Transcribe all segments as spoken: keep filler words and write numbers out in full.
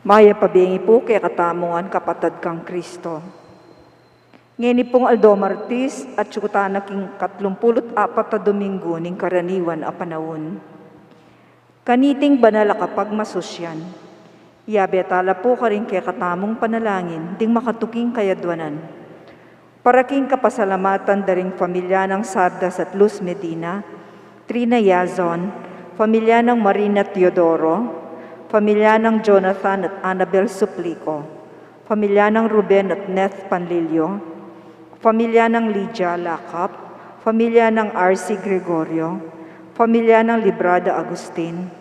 Mayap a bengi pu kekatamu ngan, kapatad kang Kristo. Ngeni pung aldo Martis, atiu tana king katlumpulu't apat a Dominggu ning karaniwan a panaun. Kaniting banal a kapagmasusyan, iyabe tala pu karing kekatamung panalangin ding makatuking kayadwanan. Para king kapasalamatan da ring pamilya nang Sardas at Luz Medina, Trina Yazon, pamilya nang Marina Teodoro, pamilya nang Jonathan at Annabel Suplico, pamilya nang Ruben at Neth Panlilio, pamilya nang Lydia Lacap, pamilya nang R C Gregorio, pamilya nang Librada Agustin,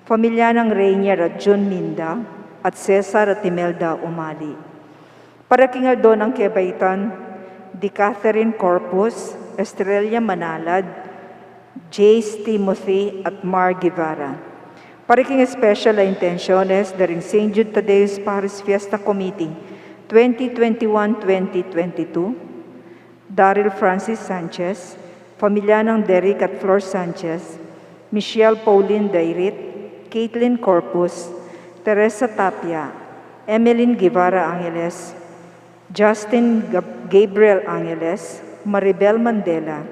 pamilya nang Rainier at Jun Minda, at Cesar at Imelda Umali. Para king aldo nang kebaitan, di Catherine Corpus, Estrella Manalad, Jace Timothy, at Mar Guevara. Para king special a intenciones da ring Saint Jude Thaddeus Parish Fiesta Committee twenty twenty-one twenty twenty-two, Daryl Francis Sanchez, pamilya nang Derek at Flor Sanchez, Michelle Pauline Dairit, Caitlin Corpus, Teresa Tapia, Emeline Guevara Angeles, Justin Gab-, Gabriel Angeles, Maribel Mandela,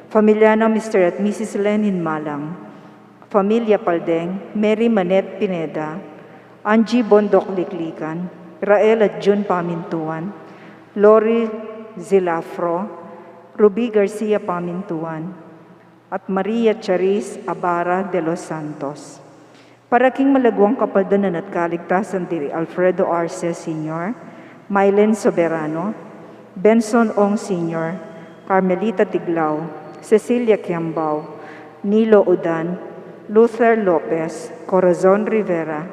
pamilya nang Mister at Missus Lenin Malang, pamilya Paldeng, Mary Manette Pineda, Angie Bondoc Liklikan, Rael at Jun Pamintuan, Lori Zilafro, Ruby Garcia Pamintuan, at Maria Charis Abara de los Santos. Para king malagwang kapaldanan at kaligtasan di Alfredo Arce Senior, Mylen Soberano, Benson Ong Senior, Carmelita Tiglao, Cecilia Kiambao, Nilo Udan, Luther Lopez, Corazon Rivera,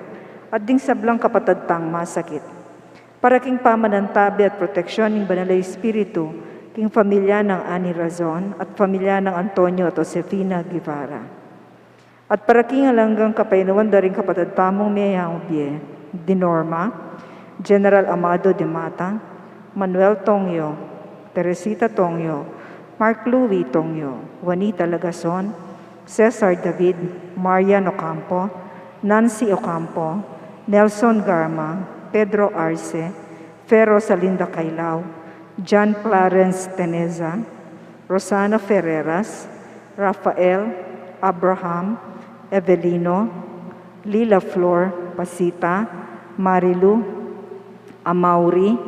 at ding sablang kapatad tang masakit. Para king pamanantabe at proteksyon ning Banal a Espiritu, king pamilya nang Ani Razon at pamilya nang Antonio at Josefina Guevara. At para king alang anggang kapaynawan da ring kapatad tamung miyayang mabie, di Norma, General Amado de Mata, Manuel Tongyo, Teresita Tongyo, Mark Louis Tongyo, Juanita Lagason, Cesar David, Marian Ocampo, Nancy Ocampo, Nelson Garma, Pedro Arce, Fe Rosalinda Cailao, John Clarence Teneza, Rosana Ferreras, Rafael, Abraham, Evelino, Lila Flor Pasita, Marilu, Amaury,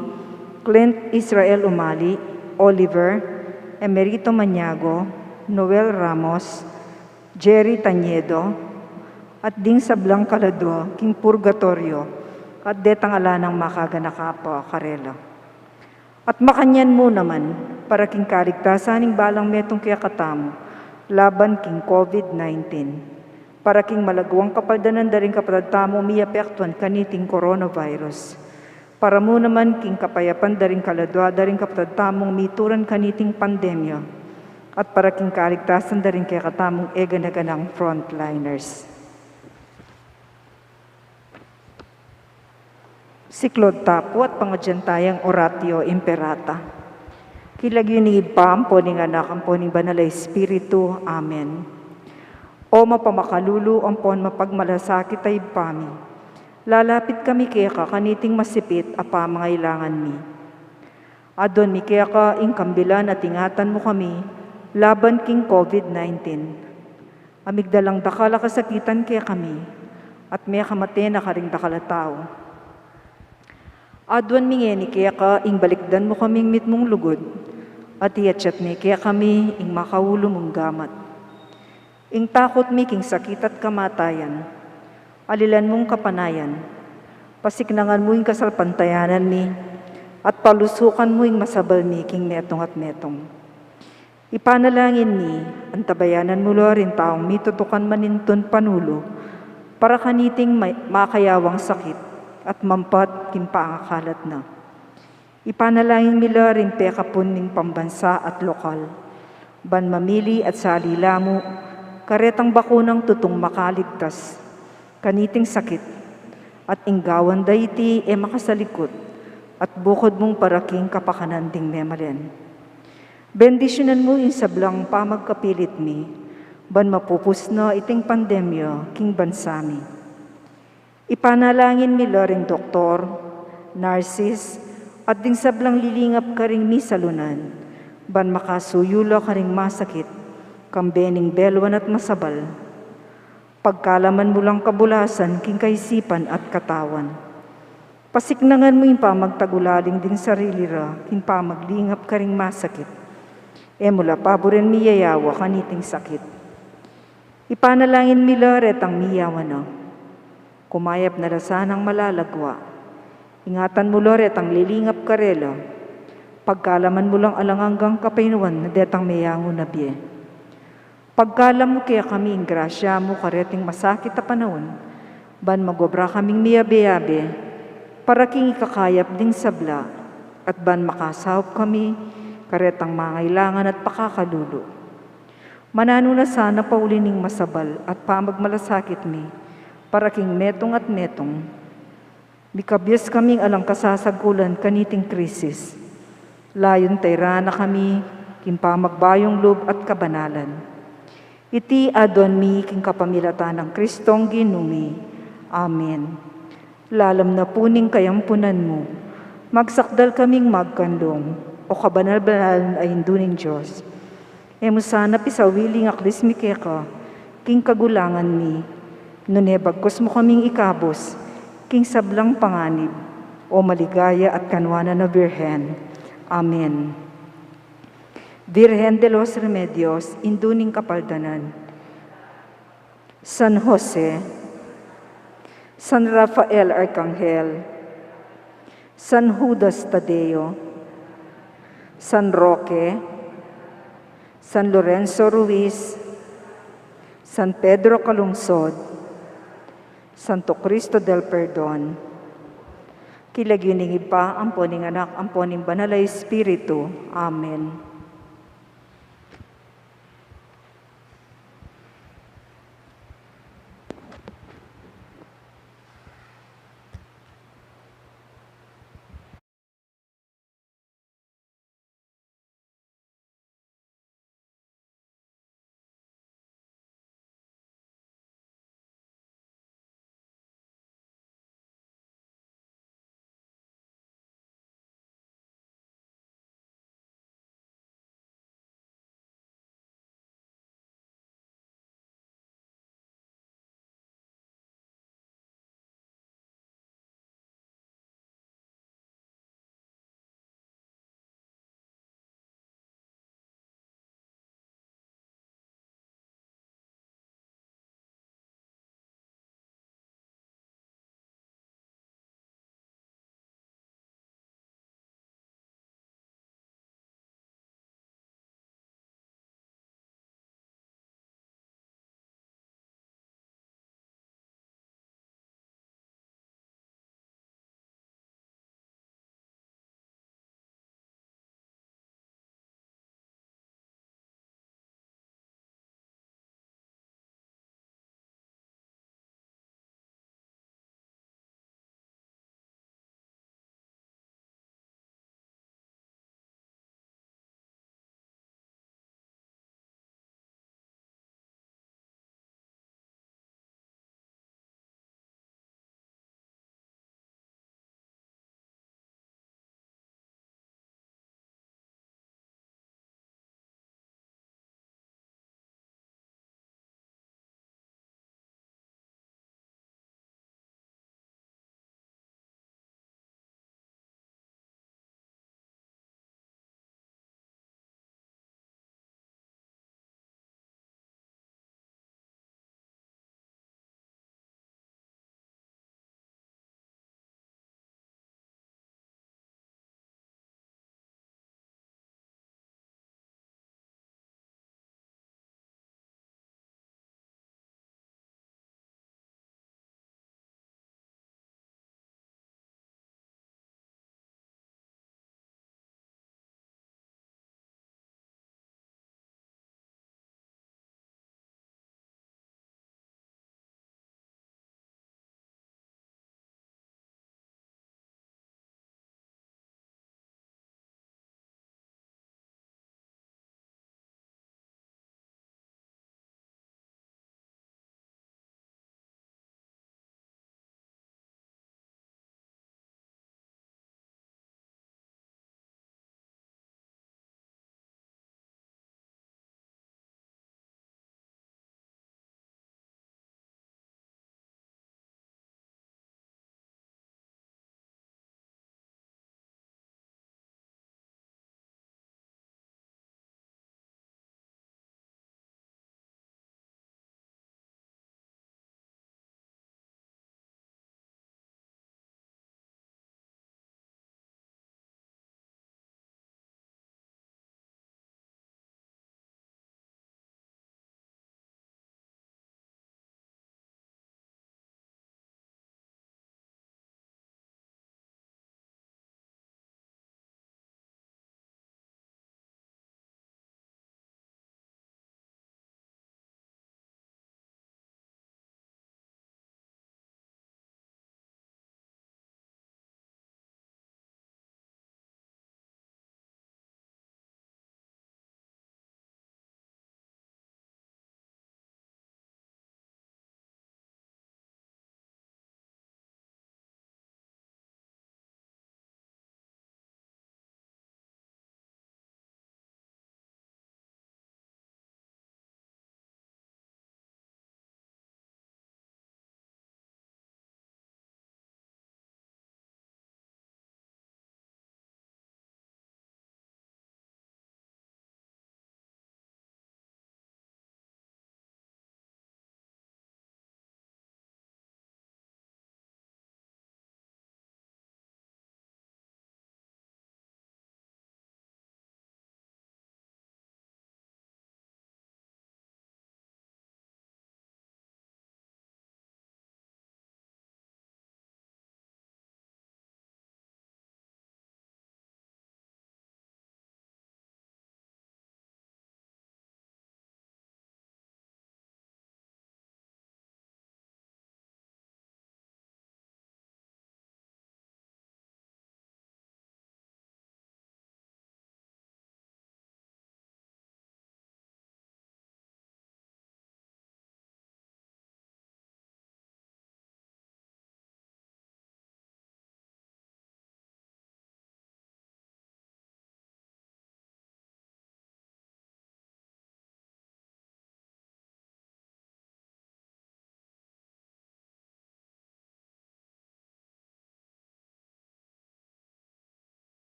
Clint Israel Umali, Oliver, Emerito Maniago, Noel Ramos, Jerry Tañedo, at ding sablang kaladua king purgatoryo, at detang ala nang makaganaka pa karela. At makanyan mu naman, para king kaligtasan ning balang metung kekatamu, laban king COVID nineteen. Para king malagwang kapaldanan da ring kapatad tamung miapektuan kaniting coronavirus. Para mu naman king kapayapan da ring kaladua da ring kapatad tamung mituran kaniting pandemya. At para king kaligtasan da ring kekatamung eganaganang frontliners. Siklaud ta pu at pangadyan tayang Oratio Imperata. King lagyu ning Ibpa, ampo ning Anak, ampo ning Banal a Espiritu. Amen. O mapamakalulu ampon mapagmalasakit a Ibpa mi, lalapit kami keka kaniting masipit a pamangailangan mi. Aduan mi keka ing kambilan at ingatan mu kami laban king COVID nineteen. A migdalang dakal a kasakitan kekami, at mekamate na karing dakal a tau. Aduan mi ngeni keka ing balikdan mu kaming mitmung lugud, at iatsat ne kekami ing makaulu mung gamat. Ing takut mi king sakit at kamatayan, alilan mung kapanayan, pasiknangan mu ing kasalpantayanan mi, at palusukan mu ing masabal mi king metung at metung. Ipanalangin mi, antabayanan mu la ring taung mitutukan manintun panulu, para kaniting ma-, makayawang sakit at mampat king pangakalat na. Ipanalangin mi la ring pekapun ning pambansa at lokal, ban mamili at sali la mu, karetang bakunang tutung makaligtas kaniting sakit, at ing gawan da iti e makasalikut, at bukud mung para king kapakanan ding memalen. Bendisyunan mu ing sablang pamagkapilit mi, ban mapupus na iting pandemya king bansa mi. Ipanalangin mi la ring doktor, narsis, at ding sablang lilingap karing misalunan, ban makasuyu la karing masakit, kambe ning belwan at masabal. Pagkalaman mu lang kabulasan king kaisipan at katawan. Pasiknangan mu ing pamagtagulaling ding sarili ra king pamaglingap karing masakit. E mu la paburen miyayawa kaniting sakit. Ipanalangin mi la retang miyawa na. Kumayap na la sanang malagwa. Ingatan mu la retang lilingap karela. Pagkalaman mu lang alang anggang kapaynawan na detang meyangu na bie. Pagkalam mu kekami ing grasya mu kareting masakit a panaun, ban magobra kaming miyabe-yabe, para king ikakayap ding sabla, at ban makasaup kami karetang mangailangan at pakakalulu. Mananu na sana pauli ning masabal at pamagmalasakit mi, para king metung at metung. Mikabius kaming alang kasasagkulan kaniting krisis. Layun tayran na kami king pamagbayung lub at kabanalan. Iti aduan mi king kapamilatan nang Kristong Ginu mi. Amen. Lalam na pu ning kayampunan mu, magsakdal kaming magkanlung, o kabanal-banalan a Indu ning Dios. E mu sana pisawili ing aklis mi keka, king kagulangan mi, nune bagkus mu kaming ikabus, king sablang panganib, o maligaya at kanwanan a Birhen. Amen. Virgen de los Remedios, Indu ning Kapaldanan. San Jose, San Rafael Arkanghel, San Judas Tadeo, San Roque, San Lorenzo Ruiz, San Pedro Calungsod, Santo Cristo del Perdon. King lagyu ning Ibpa, ampo ning Anak, ampo ning Banal a Espiritu. Amen.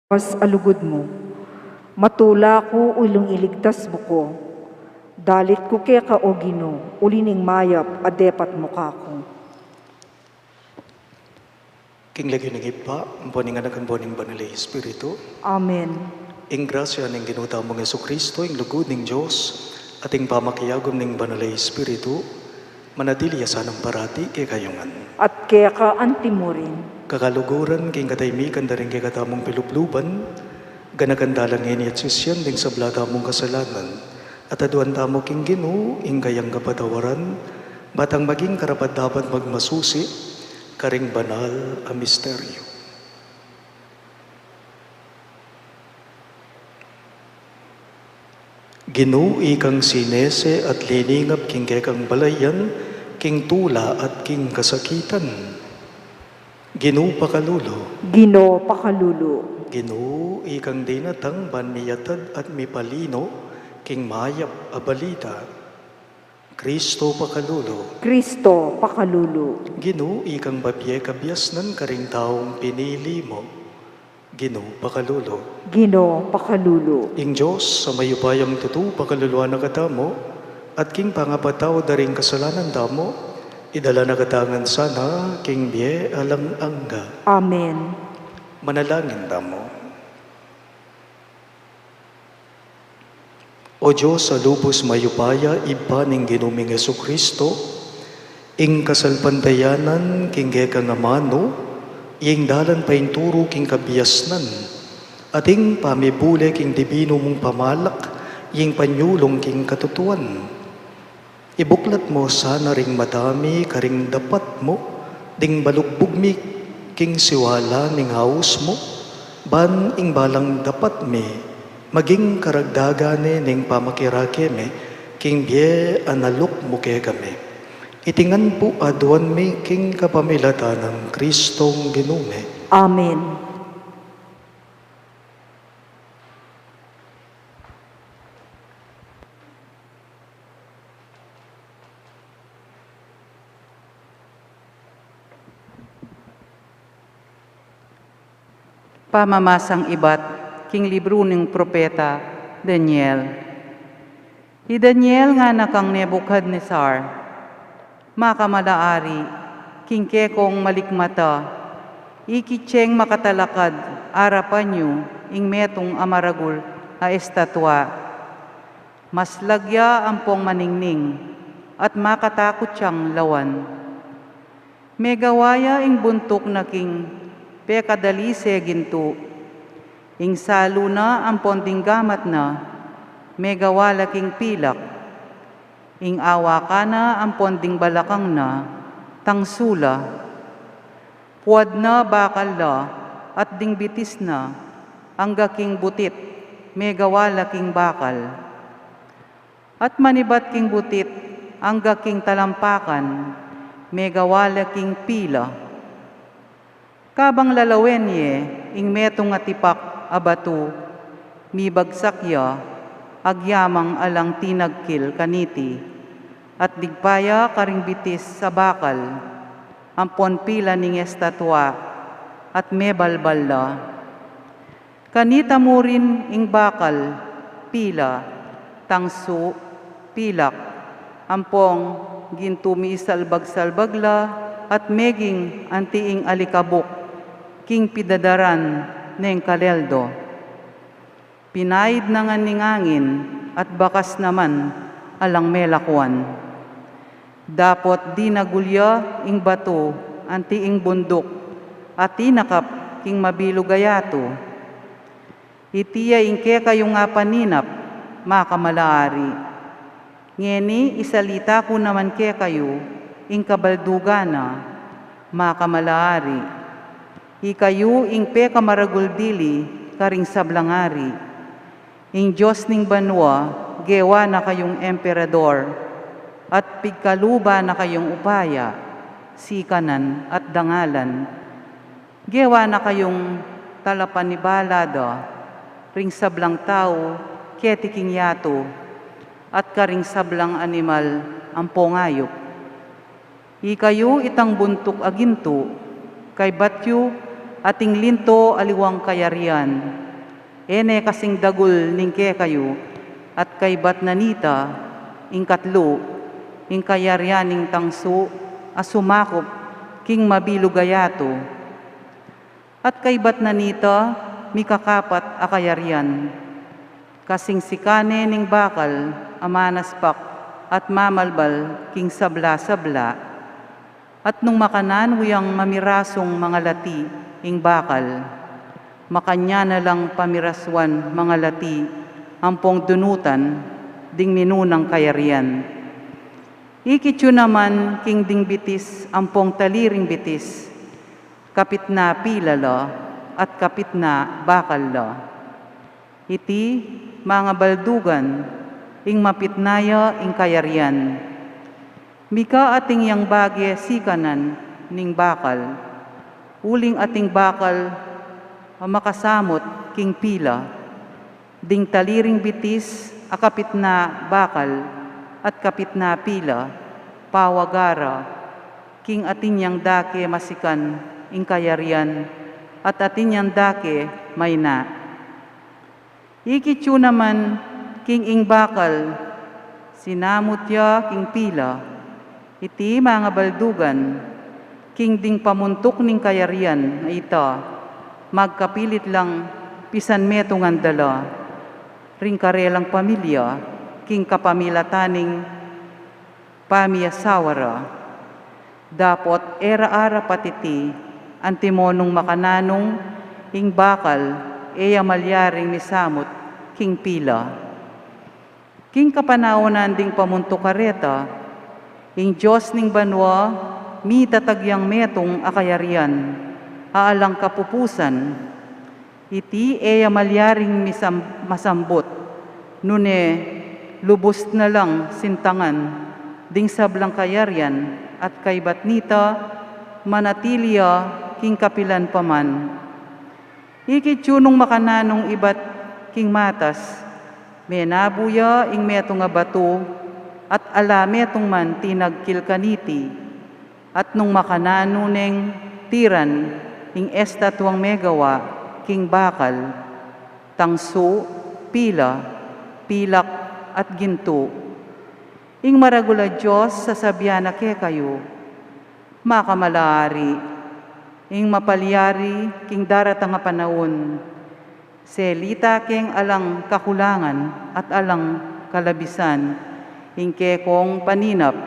Dios a lugud mu. Matula ku uling iligtas mu ku. Dalit ku keka, O Ginu, uli ning mayap a depat mu kaku. King lagyu ning Ibpa, ampo ning Anak, ampo ning Banal a Espiritu. Amen. Ing grasya ning Ginu tamung Jesucristo, ing lugud ning Dios, at ing pamakiagum ning Banal a Espiritu, manatili ya sanang parati kekayu ngan. At keka antimurin. Kakaluguran king katahimikan da ring kekatamung pilubluban, ganakan da la ngeni at sisian ding sabla tamung kasalanan, at aduan tamu king Ginu ing kayang kapatawaran, ba tang maging karapat-dapat magmasusi karing banal a misteryo. Ginu, ikang sinese at liningap king kekang balayan, king tula at king kasakitan. Ginu, pakalulu. Ginu, pakalulu. Ginu, ikang dinatang ban miyatad at mipalino king mayap a balita. Kristo, pakalulu. Kristo, pakalulu. Ginu, ikang babie kabiasnan karing taung pinili mu. Ginu, pakalulu. Ginu, pakalulu. Ing Dios a mayupayang tutu, pakaluluan na katamu, at king pangapatawad da ring kasalanan tamu, idala na katamu ngan sana king bie alang angga. Amen. Manalangin tamu. O Dios a lubus mayupaya, Ibpa ning Ginu ming Jesucristo, ing kasalpantayanan king kekang amanu, ing dalan painturu king kabiasnan, at ing pamibule king dibinu mung pamalak, ing panyulung king katutuan. Ibuklat mu sana ring mata mi karing dapat mu, ding balugbug mi king siwala ning aus mu, ban ing balang dapat mi maging karagdagan ne ning pamakirake mi king bie a naluk mu kekami. Iti ngan pu aduan mi king kapamilatan nang Kristong Ginu mi. Amen. Pamamasang ibat king libru ning propeta Daniel. I Daniel, ngana kang Nebuchadnezzar, makamala a ari, king kekong malikmata, ikit yeng makatalakad arapan yu ing metung a maragul a estatwa. Maslag ya ampong maningning, at makatakut yang lawan. Megawa ya ing buntuk na king pekadalise gintu, ing salu na ampon ding gamat na, megawa la king pilak, ing awakan na ampon ding balakang na, tangsu la. Puad na bakal la, at ding bitis na, angga king butit, megawa la king bakal. At manibat king butit, angga king talampakan, megawa la king pila. Kabang lalawen ye ing metung a tipak a batu, mibagsak ya, agyamang alang tinagkil kaniti, at digpa ya karing bitis a bakal, ampon pila ning estatwa, at mebalbal la. Kanita mu rin ing bakal, pila, tangsu, pilak, ampong gintu miisalbag-salbag la, at meging anti ing alikabuk king pidadaran neng kaleldo. Pinaid na ngan ning angin, at bakas naman alang melakuan. Dapot dinagul ya ing batu anti ing bunduk, at tinakap king mabilug a yatu. Iti ya ing kekayung apaninap, makamala a ari. Ngeni isalita ku naman kekayu ing kabaldugan na, makamala a ari. Ikayu ing pekamaragul dili karing sablang ari. Ing Dios ning banua gewa na kayung emperador, at pigkaluban na kayung upaya, sikanan at dangalan. Gewa na kayung talapanibala da ring sablang tau keti king yatu, at karing sablang animal ampong ayup. Ikayu itang buntuk a gintu, kaybat yu Ating linto aliwang kayarian, e ne kasing dagul ning kekayu, at kaybat na nita, ing katlu, ing kayarian ning tangsu, a sumakup king mabilug a yatu. At kaybat na nita, mikakapat a kayarian, kasing sika ne ning bakal a manaspak at mamalbal king sabla-sabla. At nung makananu yang mamirasung mangalati ing bakal, makanyan na lang pamirasuan mangalati ampong dunutan ding minunang kayarian. Ikit yu naman king ding bitis ampong taliring bitis, kapitna pila la at kapitna bakal la. Iti, mangabaldugan, ing mapitna ya ing kayarian. Mika ating yang bage sikanan ning bakal, uling ating bakal a makasamut king pila, ding taliring bitis a kapitna bakal at kapitna pila, pawagara, king atin yang dake masikan ing kayarian, at atin yang dake mayna. Ikit yu naman king ing bakal, sinamut ya king pila, iti mangabaldugan, king ding pamuntuk ning kayarian a ita, magkapilit lang pisan metungan da la, ring karelang pamilya, king kapamilatan ning pamiasawa ra. Dapot e ra arapat iti, antimo nung makananu ing bakal, e ya malyaring misamut king pila. King kapanaunan ding pamuntuk kareta, ing Dios ning banua, mitatag yang metung a kayarian, a alang kapupusan. Iti e ya malyaring misam-, masambut, nune lubus na lang sintangan ding sablang kayarian at kaybat nita, manatili ya king kapilan pa man. Ikit yu nung makananu ibat king matas, menabu ya ing metung a batu, at ala metung man tinagkil kaniti. At nung makananu neng tiran ing estatuang megawa king bakal, tangsu, pila, pilak, at gintu, ing maragul a Dios sasabian na kekayu, makamalaari, ing mapalyari king daratang a panaun, selita keng alang kakulangan at alang kalabisan ing kekong paninap,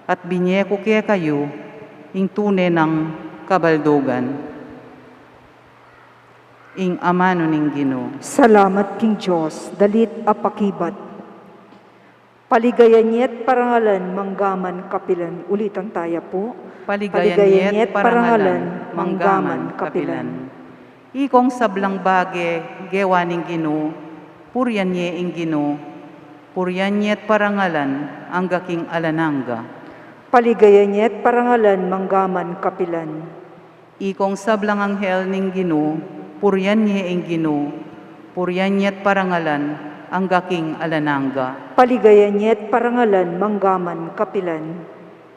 at binie ku kekayu ing tune nang kabaldugan. Ing amanu ning Ginu. Salamat king Dios, dalit a pakibat. Paligayan ye't parangalan manggaman kapilan. Ulitan taya pu. Paligayan ye't parangalan manggaman kapilan. Ikong sablang bage gewa ning Ginu, purian ye ing Ginu, purian ye't parangalan angga king alang angga. Paligayan ye't parangalan manggaman kapilan. Ikong sablang anghel ning Ginu, purian ye ing Ginu, purian ye't parangalan angga king alang angga. Paligayan ye't parangalan manggaman kapilan.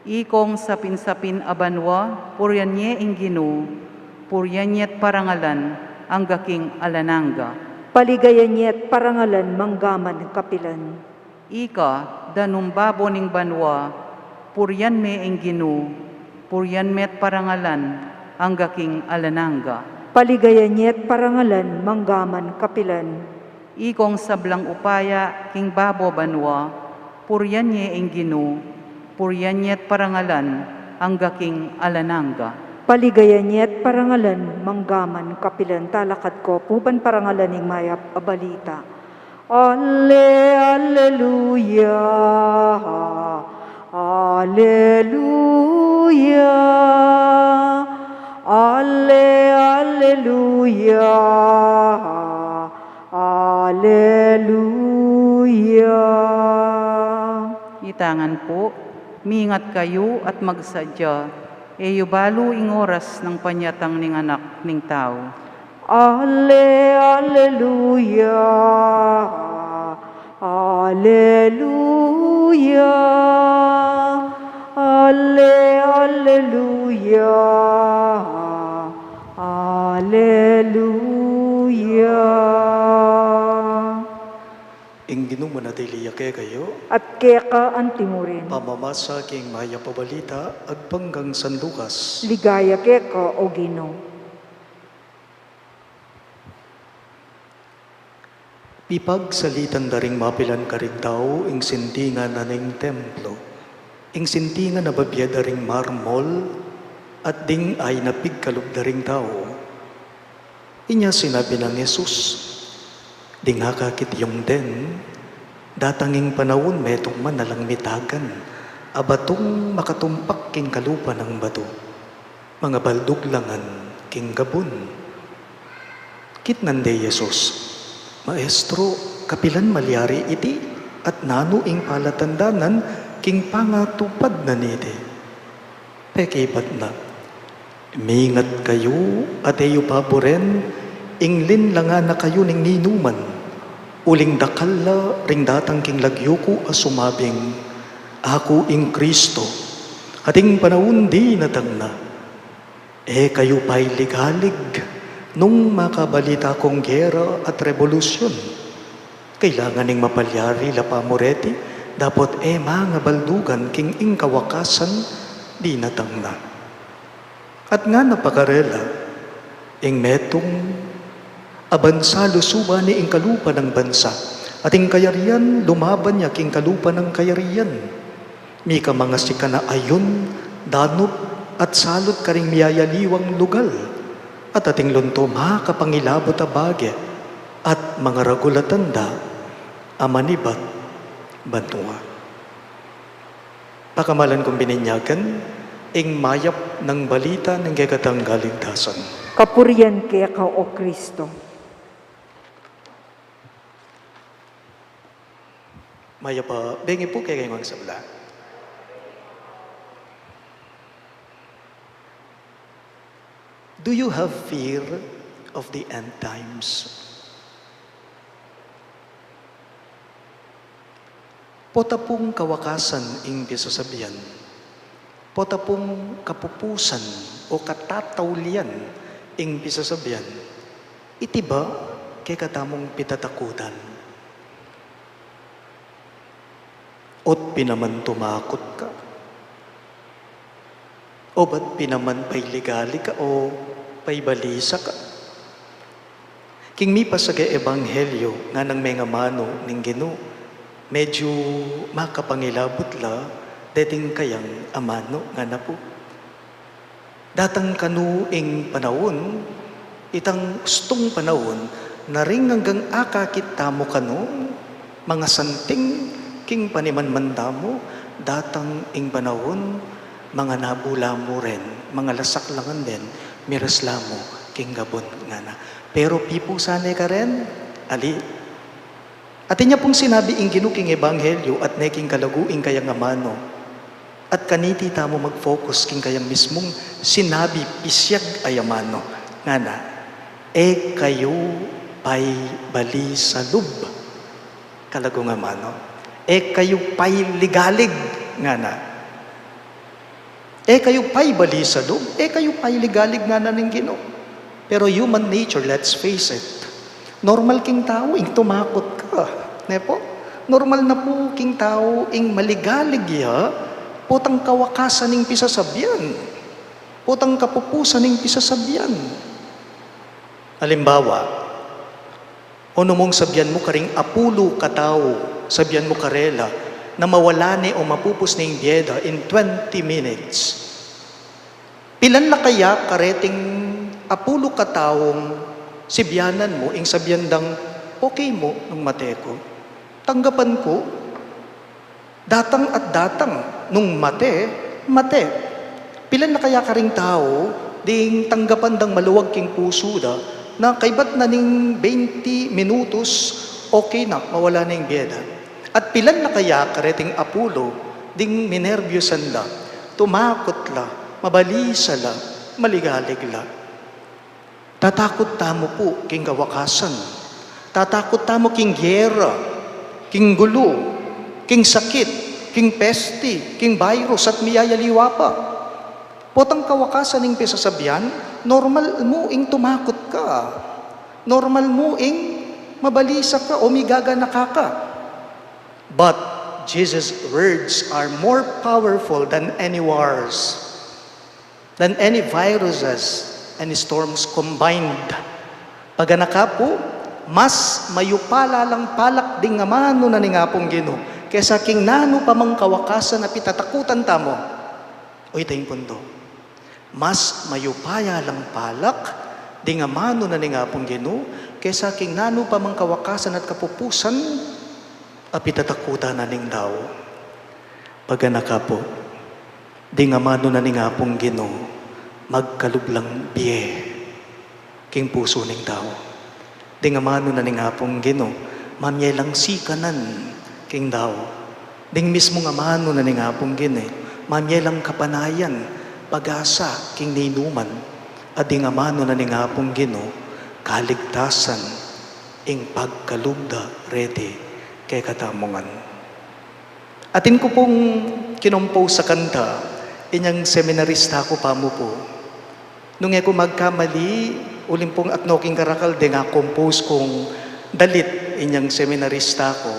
Ikong sapin-sapin a banua, purian ye ing Ginu, purian ye't parangalan angga king alang angga. Paligayan ye't parangalan manggaman kapilan. Ika, danum babo ning banua, purian me ing Ginu, purian me't parangalan angga king alang angga. Paligayan ye't parangalan manggaman kapilan. Ikong sablang upaya king babo banua, purian ye ing Ginu, purian ye't parangalan angga king alang angga. Paligayan ye't parangalan manggaman kapilan. Talakad ko pu ban parangalan ing mayap a balita. Ale, aleluya, aleluya, ale, aleluya, aleluya. Ita ngan pu, mingat kayu at magsadya, e yu balu ing oras nang panyatang ning Anak ning Tau. Ale, aleluya, aleluya, ale, aleluya, Aleluya. Ing Ginu manatili ya kekayu. At keka antimurin. Pamamasa king Mayap a Balita agpang kang San Lucas. Ligaya keka, o Ginu. Pipagsalitan da ring mapilan karing tau ing sintingan na ning templo, ing sintingan a babie da ring marmol, at ding ay na pigkalub da ring tau. Inya sinabi nang Jesus, "Ding akakit yung den, datang ing panaun metung man alang mitagan a batung makatumpak king kalupa nang batu, mangabaldug la ngan king gabun." Kitnan de i Jesus, "Maestro, kapilan malyari iti, at nanu ing palatandanan king pangatupad na niti?" Pekibat na, "Mingat kayu at e yu paburen ing linlangan na kayu ning ninuman, uling dakal la ring datang king lagyu ku a sumabing, 'Aku ing Kristo,' at ing panaun dinatang na. E kayu pailigalig nung makabalita kung gera at rebolusyon. Kailangan ning mapalyari la pa mu reti, dapot e mangabaldugan king ing kawakasan dinatang na." At ngana pa karela, "Ing metung a bansa lusuban ne ing kalupa nang bansa, at ing kayarian lumaban ya king kalupa nang kayarian. Mika mangasika na ayun, danup, at salut karing miyayaliwang lugal, at ating lunto makapangilabut a bage, at mangaragul a tanda a manibat banua." Pakamalan kung bininyagan, ing mayap nang balita ning kekatang kaligtasan. Kapurian keka, o Kristo. Mayap a bengi pu kekayung sabla. Do you have fear of the end times? Pota pung kawakasan ing pisasabian, pota pung kapupusan o katataulian ing pisasabian, iti ba kekatamung pitatakutan? Ot pin naman tumakut ka? O bat pin naman pailigalig ka o paibalisa ka? King mipasagang ebanghelyo, nganang mengamanu ning Ginu, medyu makapangilabut la deting kayang amanu, ngana pu. Datang kanu ing panaun, itang ustung panaun, na ring anggang akakit tamu kanu, mangasanting king panimanman tamu, datang ing panaun, manganabu la mu ren, mangalasak la ngan den, miras la mu king gabun, ngana. Pero pipusan ne ka ren, ali. Atin ya pung sinabi ing Ginu king ebanghelyo at ne king kalagu ing kayang amanu. At kaniti tamu mag-focus king kayang mismung sinabi, pisyag a amanu. Ngana, e kayu paibalisalub. Kalagu ngan amanu. E kayu pailigalig, ngana. E kayu paibalisalub, e kayu pailigalig, ngana ning Ginu. Pero human nature, let's face it. Normal king tau ing tumakut ka, ne pu? Normal na pu king tau ing maligalig ya potang kawakasan ning pisasabian, potang kapupusan ning pisasabian. Alimbawa, o nu mung sabian mu karing apulu katau, sabian mu karela na mawala ne o mapupus ne ing bie da in twenty minutes. Pilan la kaya kareting apulu kataung sibianan mu ing sabian dang, "Okay mu nung mate ku? Tanggapan ku." Datang at datang, nung mate, mate. Pilan na kaya karing tau ding tanggapan dang maluag king pusu da na kaybat na ning twenty minutos, okay na, mawala na ing bie da? At pilan na kaya kareting apulu ding minerbyusan la, tumakut la, mabalisa la, maligalig la? Tatakut tamu pu king kawakasan. Tatakut tamu king gera, king gulu, king sakit, king pesti, king virus at miyayaliwa pa. Potang kawakasan ning pisasabian, Normal mu ing tumakot ka. Normal mu ing mabalisa ka o migaganaka ka. But Jesus' words are more powerful than any wars, than any viruses and storms combined. Paganaka pu, mas mayupaya lang palak ding amanu na ning Apung Ginu kesa king nanu pa mang kawakasan a pitatakutan tamu. Uy, tayng punto. Mas mayupaya lang palak ding amanu na ning Apung Ginu kesa king nanu pa mang kawakasan at kapupusan a pitatakutan na ning tau. Paganaka pu, ding amanu na ning Apung Ginu magkalub lang bie king pusu ning tau. Ding amanu na ning Apung Ginu mamie lang sikanan king tau. Ding mismung amanu na ning Apung Ginu mamie lang kapanayan, pag-asa king ninuman. At ding amanu na ning Apung Ginu kaligtasan ing pagkalub da reti kekatamu ngan. Atin ku pung kinompose a kanta inyang seminarista ku pa mu pu. Nung e ku magkamali, uling pung atno king karakal deng a-compose kung dalit inyang seminarista ku.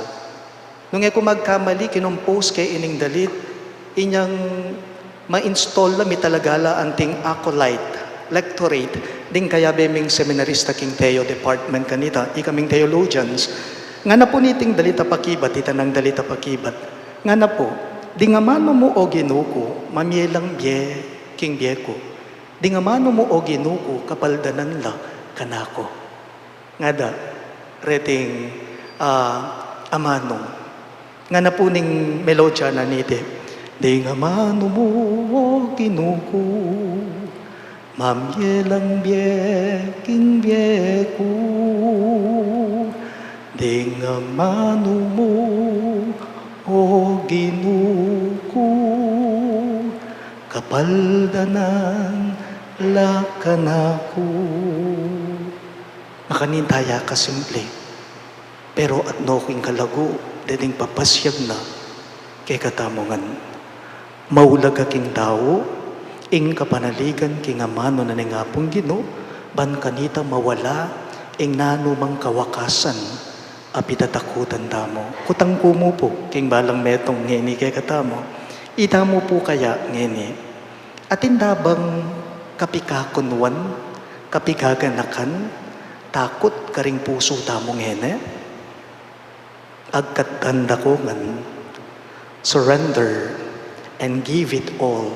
Nung e ku magkamali, kinompose ke ining dalit inyang ma-install la, mitalaga la anting acolyte, lectorate, ding kayabe ming seminarista king Teo department kanita, ikaming theologians. Ngana pu niting dalit a pakibat, ita nang dalit a pakibat. Ngana pu, ding amanu mu, o Ginu ku, mamie lang bie king bie ku. Ding amanu mu, o Ginu ku, kapaldanan la kanaku. Ngada reting, ah, amanu. Ngana pu ning melodya na niti. Ding amanu mu, o Ginu ku, mamie lang bie king bie ku. Ding amanu mu, o Ginu ku, kapaldanan la kanaku. Makanita ya kasimple, pero atno king kalagu, dedeng papasiag na kekatamu ngan. Maulaga king tau ing kapanaligan king amanu na ning Apung Ginu, ban kanita mawala ing nanumang kawakasan a pitatakutan tamu. Kutang ku mu pu king balang metung ngeni kekatamu, itamu pu kaya ngeni, atin da bang kapikakunwan, kapigaganakan, takut karing pusu tamu ngeni? Agkat tanda ku ngan, surrender and give it all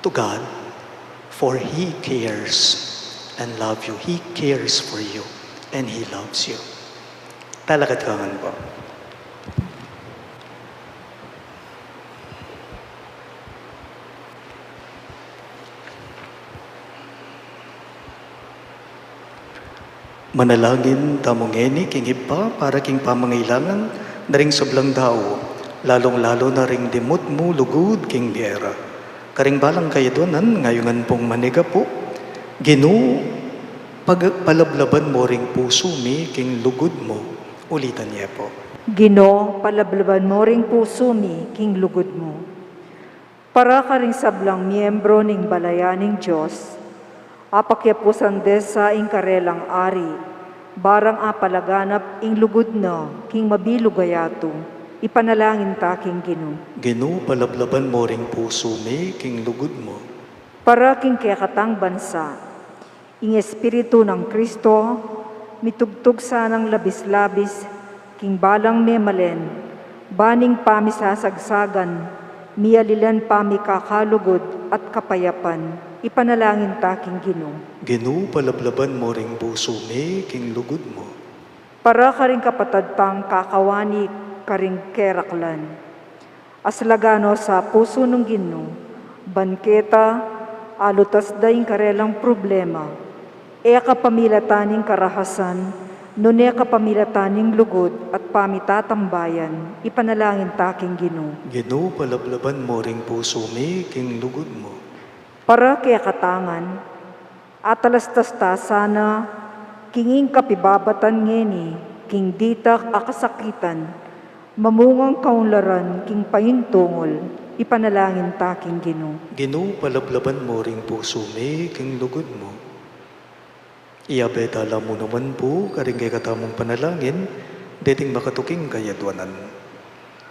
to God, for He cares and love you. He cares for you and He loves you. Talakad ka ngan pu. Manalangin tamu ngeni king Ibpa para king pamangailangan na ring sablang tau, lalung-lalu na ring dimut mu lugud king bie ra. Karing balang kayadwanan, ngayungan pung manigapu, Ginu, pag-, palablaban mu ring pusu mi king lugud mu. Ulitan ye pu. Ginu, palablaban mu ring pusu mi king lugud mu. Para karing sablang miyembro ning balayan ning Dios, a pakyapusan de sa ing karelang ari, barang apalaganap ing lugud na king mabilug a yatu, ipanalangin ta king Ginu. Ginu, palablaban mu ring pusu mi king lugud mu. Para king kekatang bansa, ing Espiritu nang Kristo, mitugtug sanang labis-labis king balang memalen, ban ing pamisasagsagan, mialilan pamikakalugud at kapayapan, ipanalangin ta king Ginu. Ginu, palablaban mu ring pusu mi king lugud mu. Para karing kapatad tang kakawani karing keraklan, aslagan no sa pusu nung Ginu, ban keta alutas da ing karelang problema, e kapamilatan ning karahasan, nune kapamilatan ning lugud at pamitatambayan, ipanalangin ta king Ginu. Ginu, palablaban mu ring pusu mi king lugud mu. Para kekatang ngan, atalastas ta sana king ing kapibabatan ngeni king ditak a kasakitan, mamungang kaunlaran king paintungul, ipanalangin ta king Ginu. Ginu, palablaban mu ring pusu mi king lugud mu. Iyabe tala mu naman pu karing kekatamung panalangin deting makatuking kayadwanan.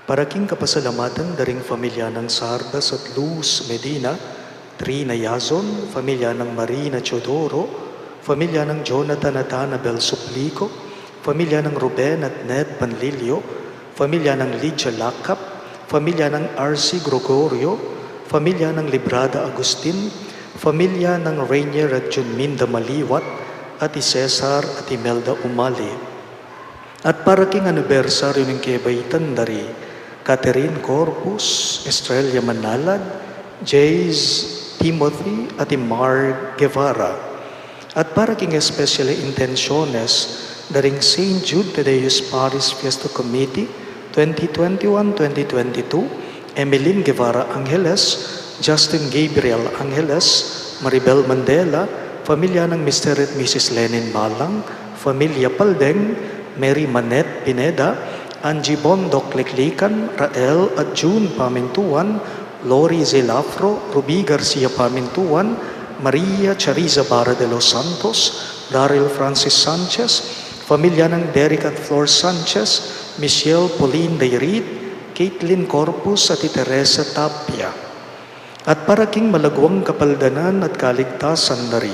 Para king kapasalamatan da ring familia nang Sardas at Luz Medina, Trina Yazon, familia nang Marina Teodoro, familia nang Jonathan at Annabel Suplico, familia nang Ruben at Ned Panlilio, familia nang Lydia Lakap, familia nang R C Gregorio, familia nang Librada Agustin, familia nang Rainier at Junminda Maliwat, at i Cesar at Imelda Umali. At para king anibersaryu ning kebaitan da ri Catherine Corpus, Estrella Manalad, Jace Timothy, at i Mar Guevara. At para king especial intenciones da ring Saint Jude Thaddeus Parish Fiesta Committee twenty twenty-one twenty twenty-two, Emeline Guevara Angeles, Justin Gabriel Angeles, Maribel Mandela, familia nang Mister at Missus Lenin Malang, familia Paldeng, Mary Manette Pineda, Angie Bondoc Liklikan, Rael at June Pamintuan, Lori Zelafro, Ruby Garcia Pamintuan, Maria Chariza Barra de los Santos, Daryl Francis Sanchez, familia nang Derek at Flor Sanchez, Michelle Pauline Dairit, Caitlin Corpus at i Teresa Tapia. At para king malagwang kapaldanan at kaligtasan da ri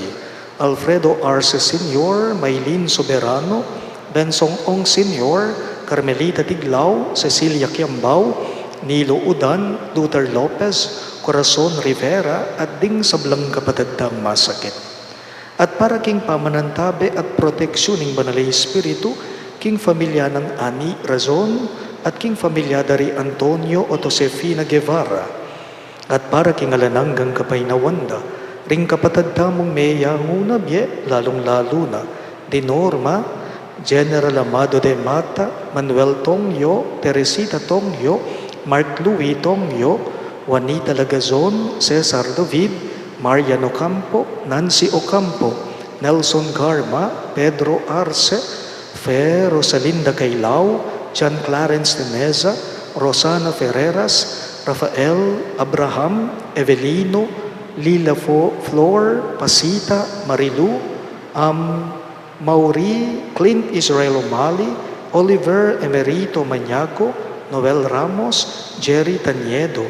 Alfredo Arce Senior, Maylene Soberano, Bensong Ong Senior, Carmelita Tiglao, Cecilia Kiambao, Nilo Udan, Luther Lopez, Corazon Rivera, at ding sablang kapatad dang masakit. At para king pamanantabe at proteksyon ning Banal a Espiritu, king familia nang Ani Razon, at king familia da ri Antonio at Josefina Guevara. At para king alang anggang kapaynawan da ring kapatad tamung meyangu na bie, lalung-lalu na di Norma, General Amado de Mata, Manuel Tongyo, Teresita Tongyo, Mark Louis Tongyo, Juanita Lagazon, Cesar David, Marian Ocampo, Nancy Ocampo, Nelson Garma, Pedro Arce, Fe Rosalinda Cailao, John Clarence de Meza, Rosana Ferreras, Rafael, Abraham, Evelino, Lila Fo-, Flor, Pasita, Marilu, Am, Mauri, Clint Israel Umali, Oliver Emerito Maniago, Noel Ramos, Jerry Taniedo,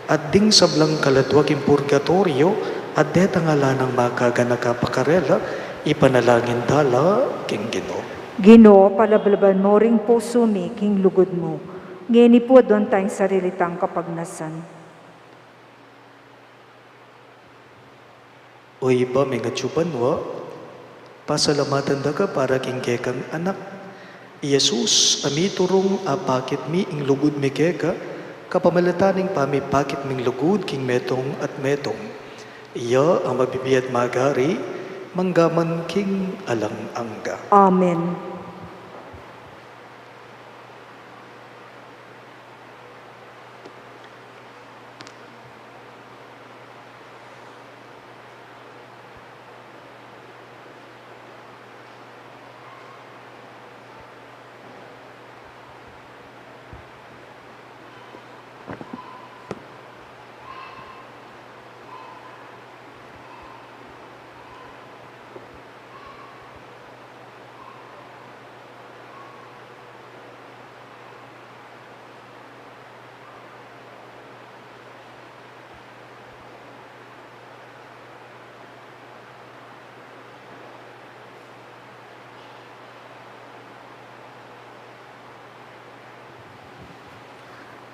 at ding sablang kaladwa king purgatoryo, at detang ala nang makaganaka pa karela, ipanalangin tala king Ginu. Ginu, palablaban mu ring pusu mi king lugud mu. Ngeni pu aduan tang sarili tang kapagnasan. O Ibpa mi, atsu ka banua, pasalamatan da ka para king kekang Anak, i Jesus, a miturung apakit mi ing lugud mi keka, kapamilatan ning pamipakit ming lugud king metung at metung. Iya a mabibie at magari, mangga man king alang angga. Amen.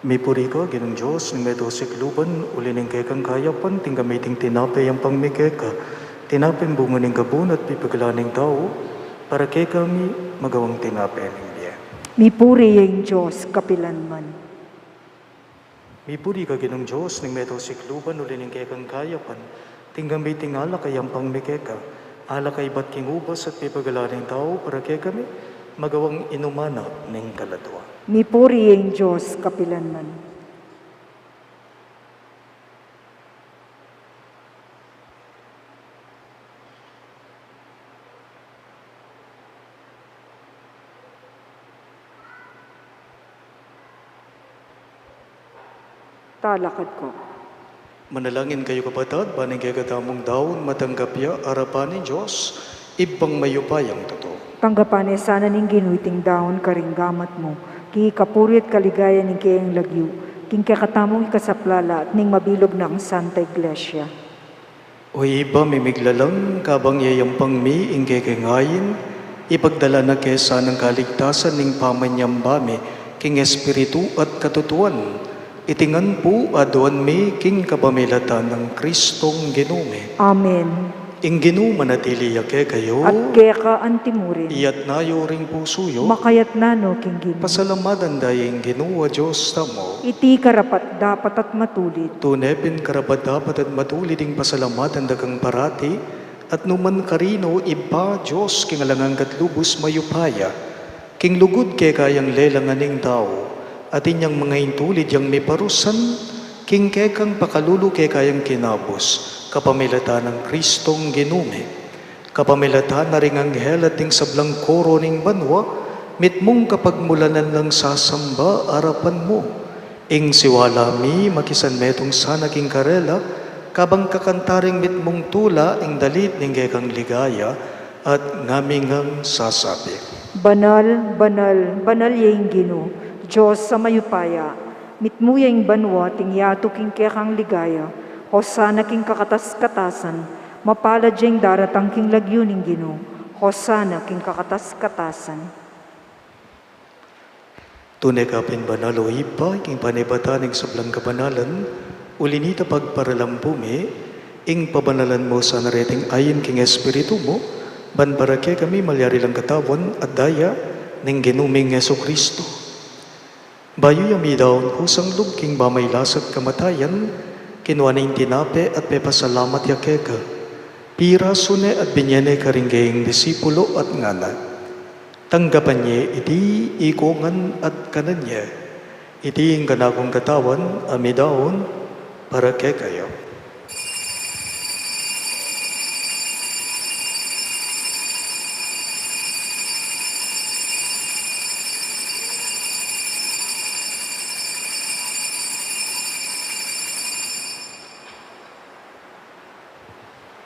Mipuri ka, Ginung Dios ning meto sikluban, uli ning kekang kayapan, tinggap mi iting tinape a yampang mi keka, tinapeng bunga ning gabun at pipagalan ning tau, para kekami magawang tinape ning bie. Mipuri ya ing Dios kapilanman. Mipuri ka, Ginung Dios ning meto sikluban, uli ning kekang kayapan, tinggap mi iting alak a yampang mi keka, alak a ibat king ubas at pipagalan ning tau, para kekami magawang inuman na ning kaladua. Mipuri ya ing Dios kapilanman. Talakad ko. Manalangin kayu, kapatad, ban ing kekatamung daun matanggap ya arapan ning Dios, Ibpang mayupayang tutu. Tanggapan ne sana ning Ginu iting daun karing gamat mu, king ikapuri at kaligayan ning keyang lagyu, king kekatamung ikasaplala at ning mabilug nang Santa Iglesia. O Ibpa mi miglalang, kabang yayampang mi ing kekeng ain, ipagdala na ke sanang kaligtasan ning pamanyamba mi king espiritu at katutuan. Iti ngan pu aduan mi king kapamilatan nang Kristong Ginu mi. Amen. Ing Ginu manatili ya kekayu. At keka antimurin. Iyatas yu ring pusu yu. Makayatas no king Ginu. Pasalamatan da ya ing Ginu a Dios tamu. Iti karapat-dapat at matulid. Tune pin karapat-dapat at matulid ing pasalamatan da kang parati, at nukarin man, Ibpa, Dios king alang angga at lubus mayupaya. King lugud keka yang lelangan ing tau, at inyang manga intulid yang miparusan, king kekang pakalulu keka yang kinabus, kapamilatan nang Kristong Ginu mi. Kapamilatan na ring anghel at ding sablang koro ning banua, mitmung kapagmulanan lang sasamba arapan mu. Ing siwala mi, makisan metung sana king karela, kabang kakanta ring mitmung tula ing dalit ning kekang ligaya, at ngami ngang sasabi. Banal, banal, banal ya ing Ginu, Dios a mayupaya, mitmu ya ing banua at ing yatu king kekang ligaya, Hosana king kakatas-katasan, mapalad ya ing daratang king lagyu ning Ginu, Hosana king kakatas-katasan. Tune ka pin banal, o Ibpa, king panibatan ning sablang kabanalan, uli nita pagparalampu mi, ing pabanalan mu sana reting ain king espiritu mu, ban para kekami malyari lang katawan at daya ning Ginu ming Jesucristo. Bayu ya midaun kusang lub king pamagkasakit at kamatayan, kinua ne ing tinape at pepasalamat ya keka. Pirasu ne at binye ne karing kayang disipulu at ngana, Tanggapan ye iti ikongan at kanan ye. Iti ing kanakung katawan a midaun para kekayu.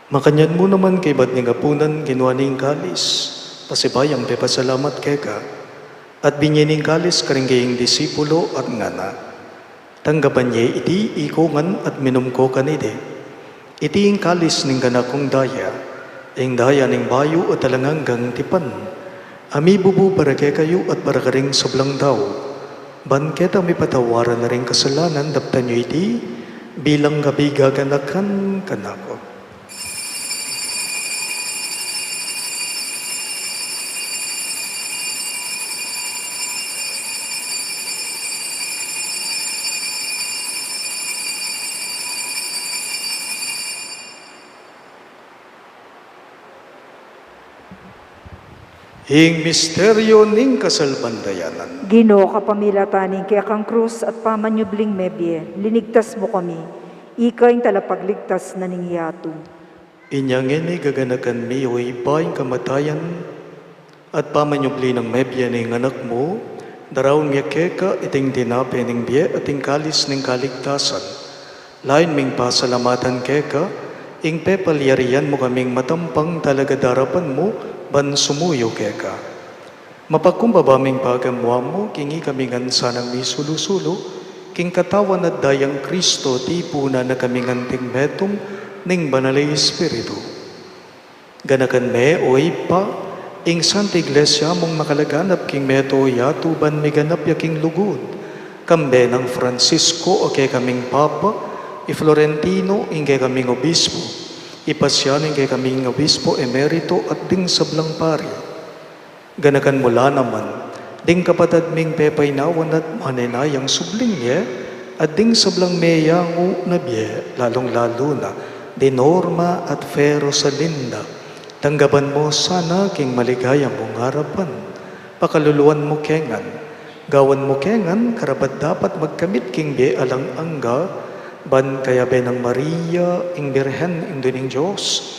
Makanyan mu naman kaybat ning apunan, kinua ne ing kalis, pasibayu yang pepasalamat keka, at binye ne ing kalis karing kayang disipulu at ngana, Tanggapan ye iti ikongan at minum ko kaniti. Iti ing kalis ning kanakung daya, ing daya ning bayu at alang anggang tipan, a mibubu para kekayu at para karing sablang tau, ban keta mipatawaran na ring kasalanan. Daptan yu iti bilang kapaganakan kanaku. Ing misteryu ning kasalpantayanan. Ginu, kapamilatan ning kekang krus at pamanyubling mebie, linigtas mu kami, ika ing talapagligtas na ning yatu. Inya ngeni gaganakan mi, o Ibpa, ing kamatayan at pamanyubli nang mebie ning Anak mu, daraun mi keka iting tinape ning bie at ing kalis ning kaligtasan. Lain ming pasalamatan keka, ing pepalyarian mu kaming matampang talagad arapan mu, ban sumuyu keka. Mapakumbaba ming pagamuan mu, king ikami ngan sanang misulu-sulu, king katawan at dayang Kristo, tipunan na kaming anting metung ning Banal a Espiritu. Ganakan me, o Ibpa, ing Santa Iglesia mung makalaganap king meto yatu ban miganap ya king lugud, kambe nang Francisco a kekaming Papa, i Florentino ing kekaming Obispo, i Pasiano ing kekaming Obispo Emerito at ding sablang pari. Ganakan mu la naman ding kapatad ming pepainawan at manenayang subling ye, at ding sablang meyangu na bie, lalung-lalu na di Norma at Fe Rosalinda. Tanggapan mu sana king maligaya mung arapan. Pakaluluan mu ke ngan. Gawan mu ke ngan karapat-dapat magkamit king bie alang angga, ban kayabe nang Maria, ing Birhen, Indu ning Dios,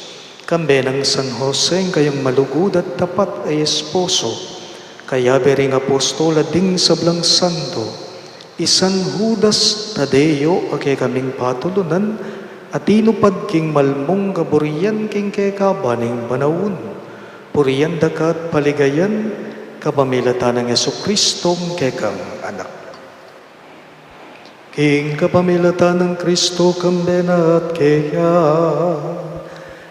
kambe nang San Jose, ing kayang malugud at tapat a esposo, kayabe ring apostol at ding sablang santo, i San Judas Tadeo a kekaming patulunan, a tinupad king malmung kaburian king kekaban ning panaun. Purian da ka at paligayan kapamilatan nang Jesucristong kekang Anak. King kapamilatan nang Kristo, kambe na at keya,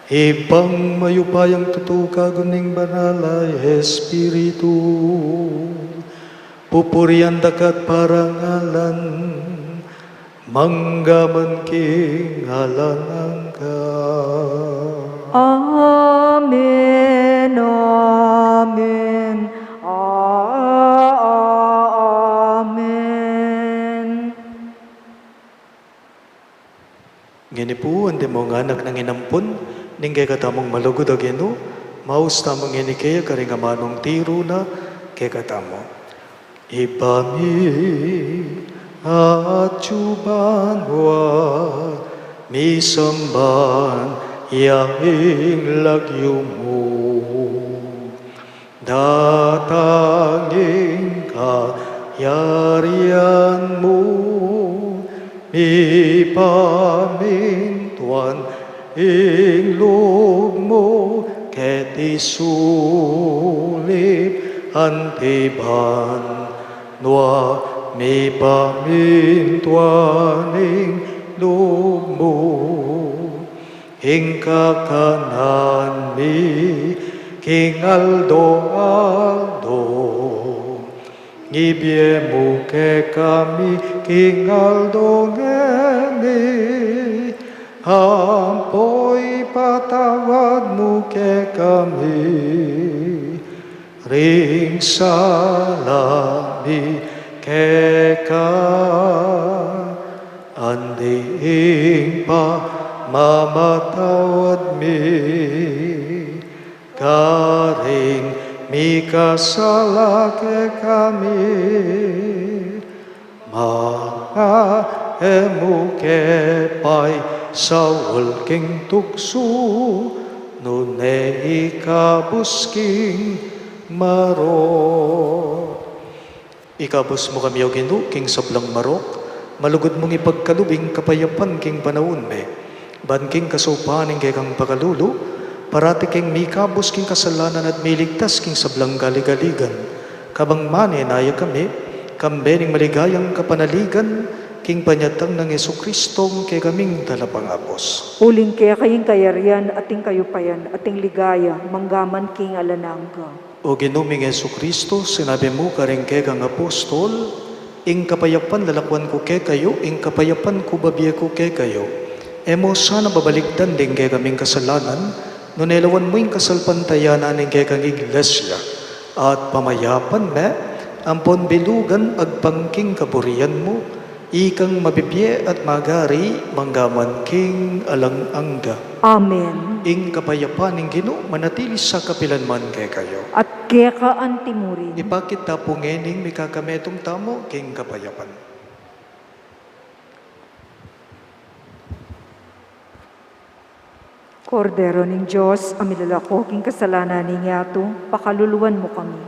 Ibpang mayupayang tutu, kagun ning Banal a Espiritu, pupurian da ka at parangalan manggaman king alang angga. Amen, amen, a-, amen. Ngeni pu, antimong anak nang inampun ning kekatamung malugud a Ginu, maus tamu ngeni keya karing amanung tiru na kekatamu. Ibpa mi, atsu ka banua, misamban ya ing lagyu mu. Datang ing kayarian mu, mipamintuan ing lub mu keti sulip anti banua, mipamintuan ing lub mu. Ing kakanan mi king aldo-aldo ibie mu kekami king aldo ngeni, ampo ipatawad mu kekami ring sala mi keka, anti ing pamamatawad mi karing mikasala kekami. Manga e mu ke paisaul king tuksu, nune ikabus king marok. Ikabus mu kami, O Ginu, king sablang marok, malugud mung ipagkalub ing kapayapan king panaun mi. Ban king kasaupan ning kekang pakalulu, parati keng mikabus king kasalanan at miligtas king sablang galigaligan. Kabang manenaya kami, kambe ning maligayang kapanaligan, king panyatang nang Jesucristong kekaming Talapangabus. Uling keka ing kayarian, at ing kayupayan, at ing ligaya, manggaman king alang angga. O Ginu ming Jesucristo, sinabi mu karing kekang apostol, ing kapayapan lalakuan ku kekayu, ing kapayapan ku babie ku kekayu. E mu sana babalikdan ding kekaming kasalanan, nune lawan mu ing kasalpantayanan ning kekang Iglesia, at pamayapan me, ampon bilugan agpang king kaburian mu, ikang mabibie at magari manggaman king alang angga. Amen. Ing kapayapan ning Ginu manatili sa kapilan man kekayu. At keka antimurin. Ipakit ta pu ngening mikakametung tamu king kapayapan. Kordero ning Dios, a milalako king kasalanan ning yatu, pakaluluan mu kami.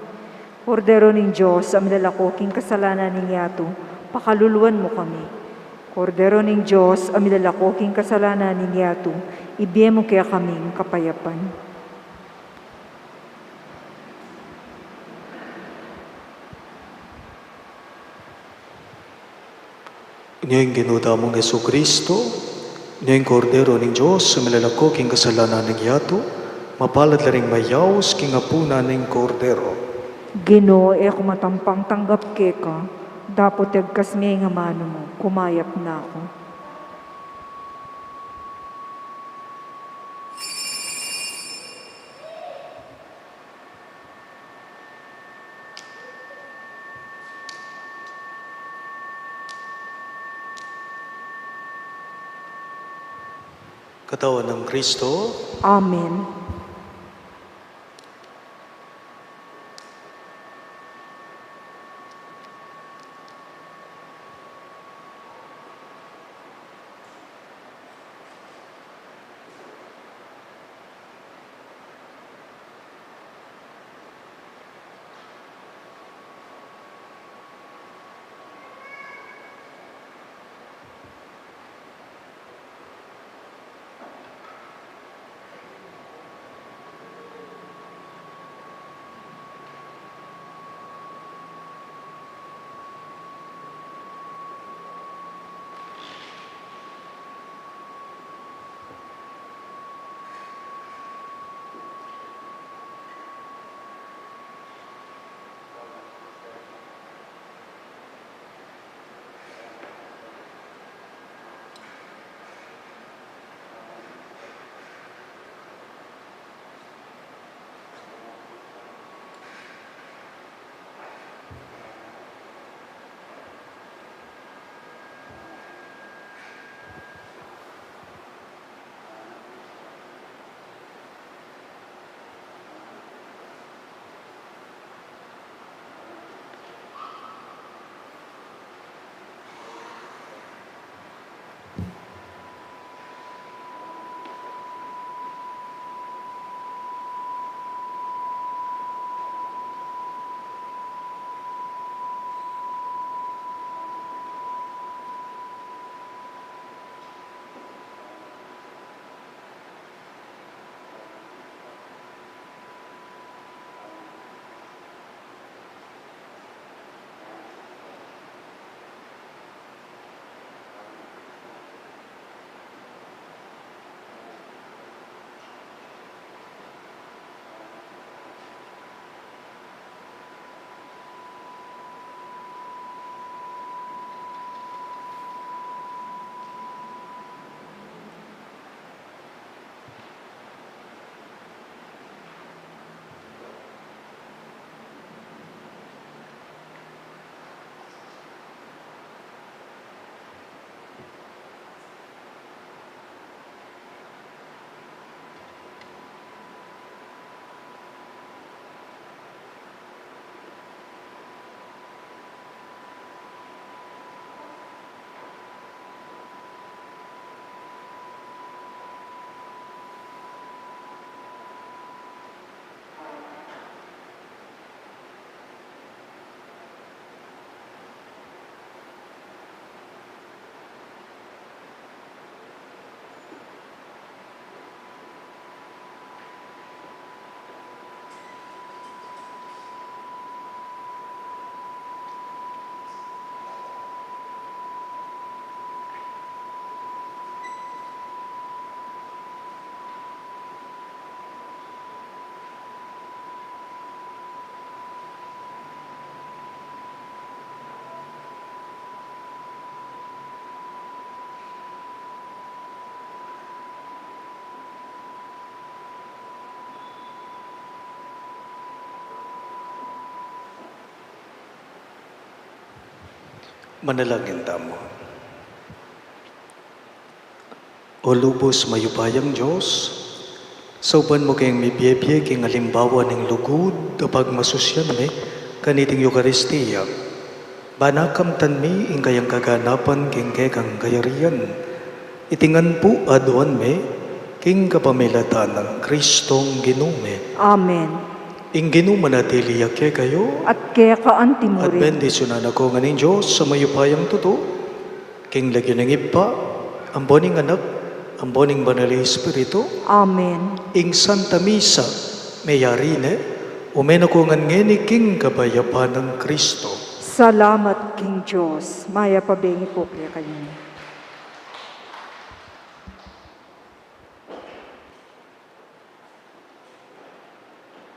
Kordero ning Dios, a milalako king kasalanan ning yatu, pakaluluan mu kami. Kordero ning Dios, a milalako king kasalanan ning yatu, ibie mu kekami ing kapayapan. Nya ing Ginu tamung Jesucristo, nya ing Kordero ning Dios, a milalako king kasalanan ning yatu, mapalad la ring mayaus king apunan ning Kordero. Ginu, e ku matampang tanggap keka, dapot agkas me ing amanu mu, kumayap na ku. Katawan nang Kristo. Amen. Manalangin tamu. O lubus mayupayang Dios, saupan mu keng mibie-bie king alimbawa ning lugud a pagmasusyan mi kaniting Eukaristia, ba nakamtan mi ing kayang kaganapan king kekang kayarian. Iti ngan pu aduan mi king kapamilatan nang Kristong Ginu mi. Amen. Ing Ginu manatili ya kekayu. At keka antimurin. At bendisyunan na kayu ngan ning Dios a mayupayang tutu, king lagyu ning Ibpa, ampo ning Anak, ampo ning Banal a Espiritu. Amen. Ing Santa Misa meyari ne, ume na kayu ngan ngeni king kapayapan nang Kristo. Salamat king Dios. Mayap a bengi pu kekayu.